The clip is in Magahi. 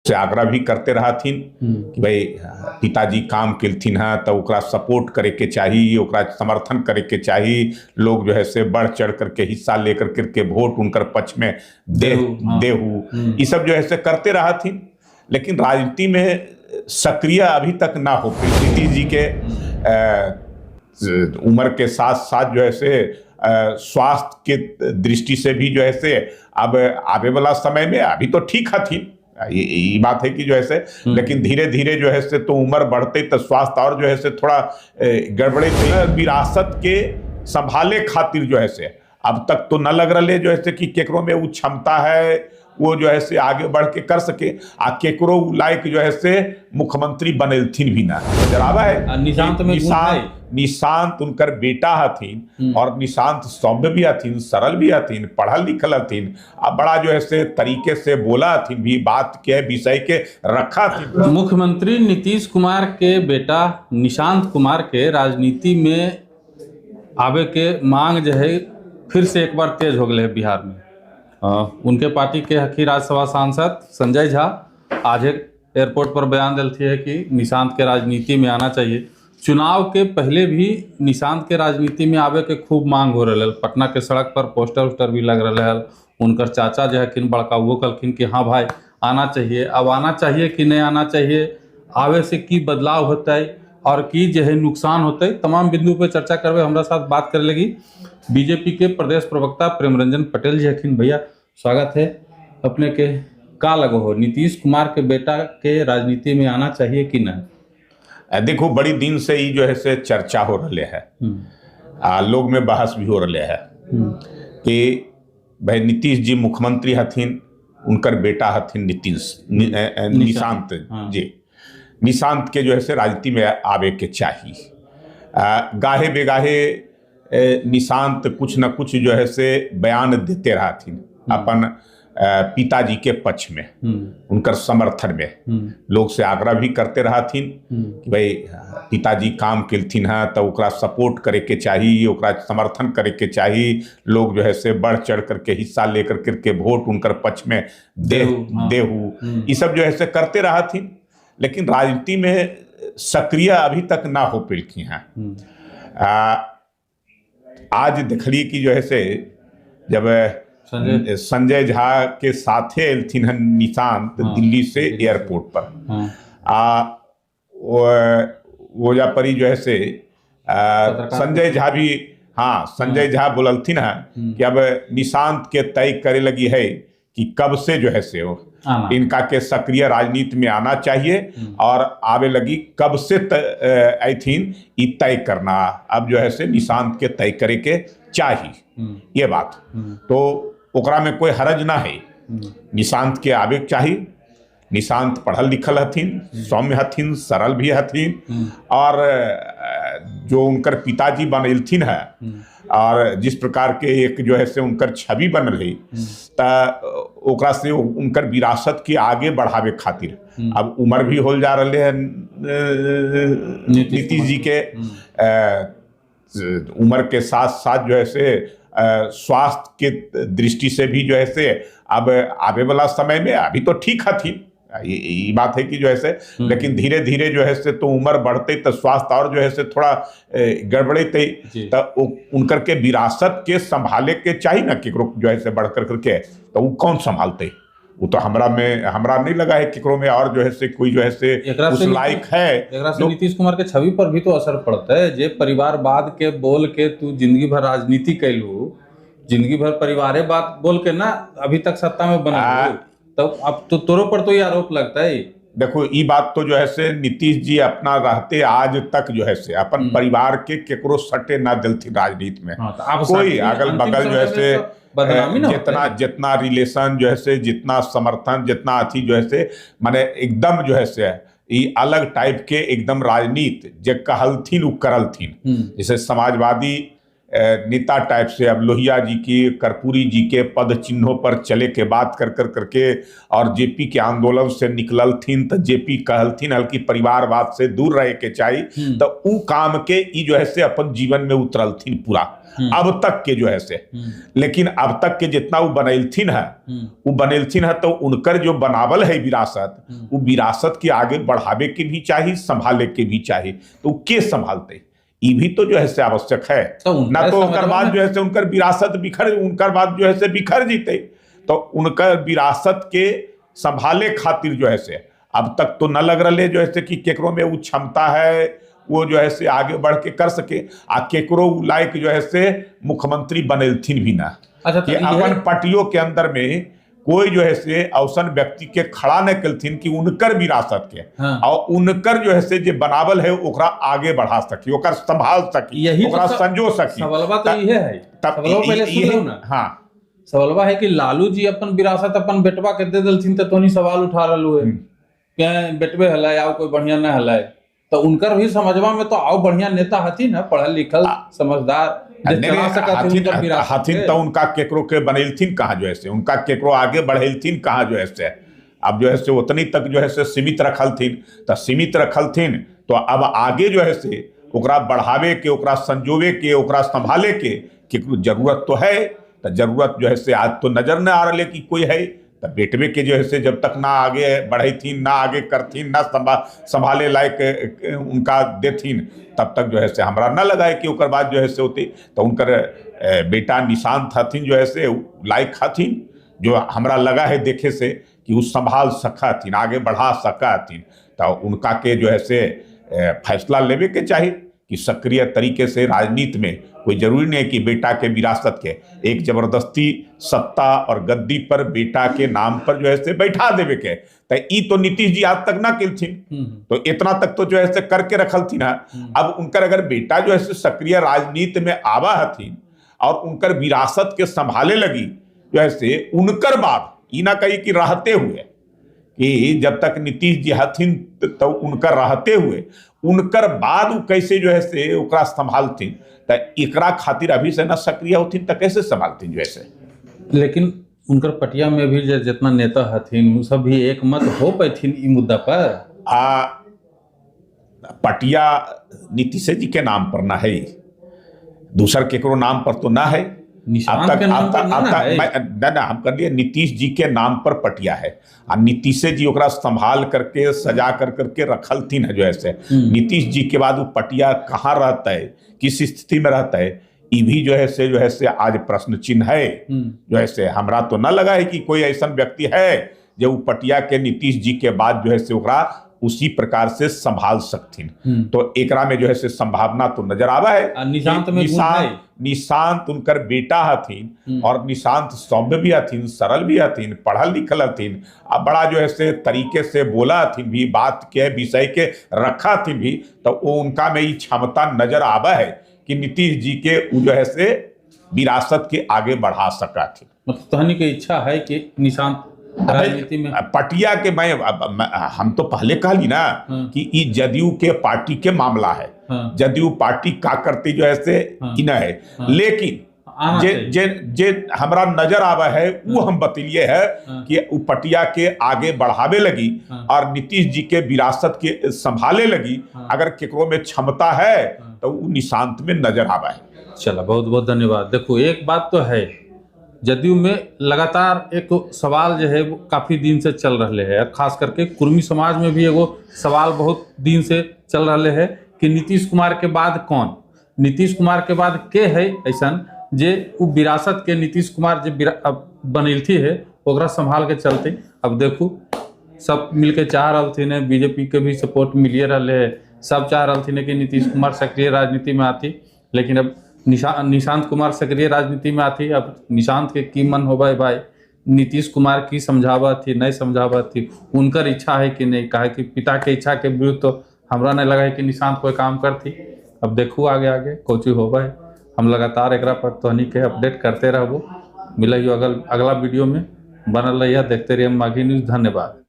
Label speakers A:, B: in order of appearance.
A: से आग्रह भी करते रहथिन कि भाई पिताजी काम केलथिन हँ तो ओकरा सपोर्ट करे के चाही, ओकरा समर्थन करे के चाही। लोग जो है से बढ़ चढ़ करके हिस्सा लेकर करके वोट उनकर पक्ष में
B: देहू, हाँ।
A: देहू, ये सब जो है से करते रहथिन, लेकिन राजनीति में सक्रिय अभी तक ना हो पाई। नीतीश जी के उम्र के साथ साथ जो है से स्वास्थ्य के दृष्टि से भी जो है से अब आवे वाला समय में अभी तो ठीक हथिन, ये बात है कि जो है से, लेकिन धीरे धीरे जो है से तो उम्र बढ़ते तो स्वास्थ्य और जो है से थोड़ा गड़बड़े। विरासत के संभाले खातिर जो है से अब तक तो न लग रहा है जो है से कि केकरो में वो क्षमता है वो जो है से आगे बढ़ के कर सके, आ केकरो लायक जो है से मुख्यमंत्री बनेलथिन भी ना जरावा है।
B: आ निशांत में गुण है।
A: निशांत उनकर बेटा हथिन और निशांत सौम्य भी हथिन, सरल भी हथिन, पढ़ल लिखल हथिन, आ बड़ा जो है से तरीके से बोला हथिन भी, बात के विषय के रखा हथिन।
B: मुख्यमंत्री नीतीश कुमार के बेटा निशांत कुमार के राजनीति में आवे के मांग जो है फिर से एक बार तेज हो गए है बिहार में। उनके पार्टी के हकी राज्यसभा सांसद संजय झा आज एक एयरपोर्ट पर बयान दिलथी है कि निशांत के राजनीति में आना चाहिए। चुनाव के पहले भी निशांत के राजनीति में आवे के खूब मांग हो रहा है। पटना के सड़क पर पोस्टर उस्टर भी लग रहा है। उनकर चाचा जो हकिन बड़का वो कहलखिन कि हाँ भाई आना चाहिए। अब आना चाहिए कि नहीं आना चाहिए, आवे से की बदलाव होता है और की जो है नुकसान होता है, तमाम बिंदु पर चर्चा करवे। हमरा साथ बात करे लगी बीजेपी के प्रदेश प्रवक्ता प्रेम रंजन पटेल जी हखिन। भैया स्वागत है अपने के। का लगो हो नीतीश कुमार के बेटा के राजनीति में आना चाहिए कि नहीं?
A: देखो, बड़ी दिन से ही जो है से चर्चा हो रहे है, आ लोग में बहस भी हो रहे है कि भाई नीतीश जी मुख्यमंत्री हथिन, उनकर बेटा हथिन नीतीश निशांत।
B: हाँ।
A: जी, निशांत के जो है से राजनीति में आवे के चाही। गाहे बेगाहे निशांत कुछ न कुछ जो है से बयान देते रहथिन अपन पिताजी के पक्ष में, उनकर समर्थन में। लोग से आग्रह भी करते रहथिन कि भाई पिताजी काम केलथिन हँ तो ओकरा सपोर्ट करे के चाही, ओकरा समर्थन करे के चाही। लोग जो है से बढ़ चढ़ करके हिस्सा लेकर करके वोट उनकर पक्ष में
B: देहू, हाँ।
A: देहू, ये सब जो है से करते रहथिन, लेकिन राजनीति में सक्रिय अभी तक ना हो पेलखिन हैं। आज देखलिए कि जो है से जब संजय झा के साथे एलथिन हन निशांत
B: हाँ,
A: दिल्ली से एयरपोर्ट पर,
B: हाँ,
A: आ वो जा परी जो है से संजय झा भी, हाँ संजय झा बोललथिन हैं कि अब निशांत के तय करे लगी है कि कब से जो है से वो
B: आना।
A: इनका के सक्रिय राजनीति में आना चाहिए और आवे लगी कब से ऐथिन ई तय करना अब जो है से निशांत के तय करे के चाही। ये बात तो ओकरा में कोई हरज ना है। निशांत के आवे के चाही। निशांत पढ़ल लिखल हथिन, सौम्य हथिन, सरल भी हथिन, और जो उनकर पिताजी बनलथिन है और जिस प्रकार के एक जो है से उनकर छवि बनल है, त ओकरा से उनकर विरासत के आगे बढ़ावे खातिर अब उम्र भी होल जा रहे है नीतीश जी के, उम्र के साथ साथ जो है से स्वास्थ्य के दृष्टि से भी जो है से अब आवे वाला समय में अभी तो ठीक हथिन, ये बात है कि जो है से, लेकिन धीरे धीरे जो है से तो उम्र बढ़ते तो स्वास्थ्य और जो है से थोड़ा गड़बड़े तो उनकर के विरासत के संभाले के चाहिए ना केकरो जो है से बढ़ कर करके, तो वो कौन संभालते? वो तो हमरा में हमरा नहीं लगा है केकरो में और जो है से कोई जो है से उस लायक है।
B: एकरा से नीतीश कुमार के छवि पर भी तो असर पड़ता है। जे परिवारवाद के बोल के तू जिंदगी भर राजनीति कैलू, जिंदगी भर परिवारे बात बोल के ना अभी तक सत्ता में बना, तो अब तो तोरो पर तो ये आरोप लगता है।
A: देखो ये बात तो जो है से नीतीश जी अपना रहते आज तक जो है से अपन परिवार के केकरो सटे ना दिलथिन राजनीति में।
B: हाँ, तो आप
A: कोई अगल बगल जो है से
B: बदनामी ना
A: जितना जितना रिलेशन जो है से जितना समर्थन जितना अथी जो है से माने एकदम जो है से ये अलग टाइप के एकदम राजनीति जे कहलथिन उ करलथिन। जैसे समाजवादी नेता टाइप से अब लोहिया जी की, कर्पूरी जी के पद चिन्हों पर चले के बात कर कर करके और जेपी के आंदोलन से निकलल थीन, तो जेपी कहलथिन हल्की परिवारवाद से दूर रहे के चाहिए, तो उ काम के ई जो है से अपन जीवन में उतरलथिन पूरा अब तक के जो है से। लेकिन अब तक के जितना वो बनैलथिन है, वो बनैलथिन है, तो उनकर जो बनावल है विरासत, वो विरासत के आगे बढ़ावे के भी चाहिए, संभाले के भी चाहिए, तो के संभालते ये भी तो जो है से आवश्यक है
B: तो
A: ना। तो उनकर बाद जो है से उनकर विरासत बिखर, उनकर बाद जो है से बिखर जीते, तो उनकर विरासत के संभाले खातिर जो है से अब तक तो न लग रहा जो है से कि केकरो में वो क्षमता है वो जो है से आगे बढ़ के कर सके, आ केकरो लायक जो है से मुख्यमंत्री बनेलथिन भी ना।
B: अच्छा, तो
A: कि अपन पार्टियों के अंदर में कोई जो है से अवसन व्यक्ति के खड़ा न कलथिन कि उनकर विरासत के,
B: हाँ।
A: और उनकर जो है से जो बनावल है ओकरा आगे बढ़ा सकी, ओकरा संभाल सकी,
B: यही
A: ओकरा संजो सकी।
B: सवालवा तो ये है, सवालवा पहले सुन लो ना।
A: हाँ,
B: सवालवा है कि लालू जी अपन विरासत अपन बेटवा के दे दलथिन तो तोनी सवाल उठा रहलू है के बेटवे हलै आउ कोई बढ़िया न हलै, तो उनकर भी समझवा में तो आओ बढ़िया नेता हथिन ना, पढ़ल लिखल समझदार
A: हथिन, तो उनका केकरो के बनेलथिन कहाँ जो है से, उनका केकरो आगे बढ़ेलथिन कहाँ जो है से। अब जो है से उतनी तक जो है से सीमित रखलथिन, तो सीमित रखलथिन तो अब आगे जो है से ओकरा बढ़ावे के, ओकरा संजोवे के, ओकरा संभाले के केकरो जरूरत तो है। तो जरूरत जो है से आज तो नजर न आ रहा कि कोई है, तो बेटवे के जो है से जब तक ना आगे बढ़ेथिन, ना आगे करथिन, ना संभाले लायक उनका देथिन, तब तक जो है से हमरा न लगा है कि ओकर बाद जो है से होती। तो उनकर बेटा निशांत हथिन जो है से लायक हथिन, जो हमरा लगा है देखे से कि वो संभाल सका हथिन, आगे बढ़ा सका हथिन, तो उनका के जो है से फैसला लेवे के चाहिए कि सक्रिय तरीके से राजनीति में। कोई जरूरी नहीं है कि बेटा के विरासत के एक जबरदस्ती सत्ता और गद्दी पर बेटा के नाम पर जो है से बैठा देवे के, तो ई तो नीतीश जी आज तक ना केलथिन, तो इतना तक तो जो है से करके रखलथिन है। अब उनकर अगर बेटा जो है से सक्रिय राजनीति में आवा हथिन और उनकर विरासत के संभाले लगी जो है से उनकर बाद ई ना कही कि रहते हुए कि जब तक नीतीश जी हथिन तो उनकर रहते हुए उनकर बाद वो कैसे जो है से ओकरा संभालथिन, तो एकरा खातिर अभी से ना सक्रिय होथिन तो कैसे संभालथिन जो है से।
B: लेकिन उनकर पटिया में भी जितना नेता हथिन वो सब भी एक मत हो पैथिन ई मुद्दा पर।
A: आ पटिया नीतीश जी के नाम पर ना है, दूसर केकरो नाम पर तो ना है।
B: निशांत
A: अब तक
B: के नाम पर ना
A: ना ना हम कर लिए नीतीश जी के नाम पर पटिया है, आ नीतीश जी ओकरा संभाल करके सजा कर करके रखलथिन है जो है से। नीतीश जी के बाद वो पटिया कहाँ रहता है, किस स्थिति में रहता है, ये भी जो है से आज प्रश्न चिन्ह है। जो है से हमरा तो न लगा है कि कोई ऐसा व्यक्ति है जो वो पटिया के नीतीश जी के बाद जो है से ओकरा उसी प्रकार से संभाल सकथिन। तो एकरा में जो है से संभावना तो नजर आवा है।
B: निशांत में
A: निशांत उनकर बेटा हथिन और निशांत सौम्य भी हथिन, सरल भी हथिन, पढ़ल लिखल हथिन, आ बड़ा जो है से तरीके से बोला हथिन भी, बात के विषय के रखा हथिन भी, तो वो उनका में ये क्षमता नजर आवा है कि नीतीश जी के जो है से विरासत के आगे बढ़ा सका थी।
B: मतलब तहनी के इच्छा है कि निशांत राजनीति में
A: पटिया के मैं हम तो पहले कहली ना कि ई जदयू के पार्टी के मामला है।
B: हाँ।
A: जदयू पार्टी का करती जो है से
B: हाँ।
A: ई ना है।
B: हाँ।
A: लेकिन जे जे जे हमरा नजर आवा है वो हम बतलिए है
B: हाँ।
A: कि उ पटिया के आगे बढ़ावे लगी
B: हाँ।
A: और नीतीश जी के विरासत के संभाले लगी।
B: हाँ।
A: अगर केकरो में क्षमता है
B: हाँ।
A: तो वो निशांत में नजर आवा है।
B: चलो बहुत बहुत धन्यवाद। देखो एक बात तो है, जदयू में लगातार एक सवाल जो है वो काफ़ी दिन से चल रहे है, खास करके कुर्मी समाज में भी एगो सवाल बहुत दिन से चल रहे है कि नीतीश कुमार के बाद कौन, नीतीश कुमार के बाद के है ऐसा जे उ विरासत के नीतीश कुमार जे बनैलथी है ओकरा संभाल के चलते। अब देखू सब मिलके चाह रहा है, बीजेपी के भी सपोर्ट मिलिए रहे है, सब चाह रहा है कि नीतीश कुमार सक्रिय राजनीति में आती, लेकिन अब निशांत कुमार सक्रिय राजनीति में आती। अब निशांत के की मन हो भाई, नीतीश कुमार की समझावा थी नहीं समझावा थी, उनकर इच्छा है कि नहीं, काहे कि पिता के इच्छा के विरुद्ध तो हमरा नहीं लगा है कि निशांत कोई काम करती। अब देखू आगे आगे कोची हो भाई, हम लगातार एकरा पर तोहनी के अपडेट करते रहबो। मिल अगला वीडियो में, बनल रहिए, देखते रहिए माघी न्यूज़। धन्यवाद।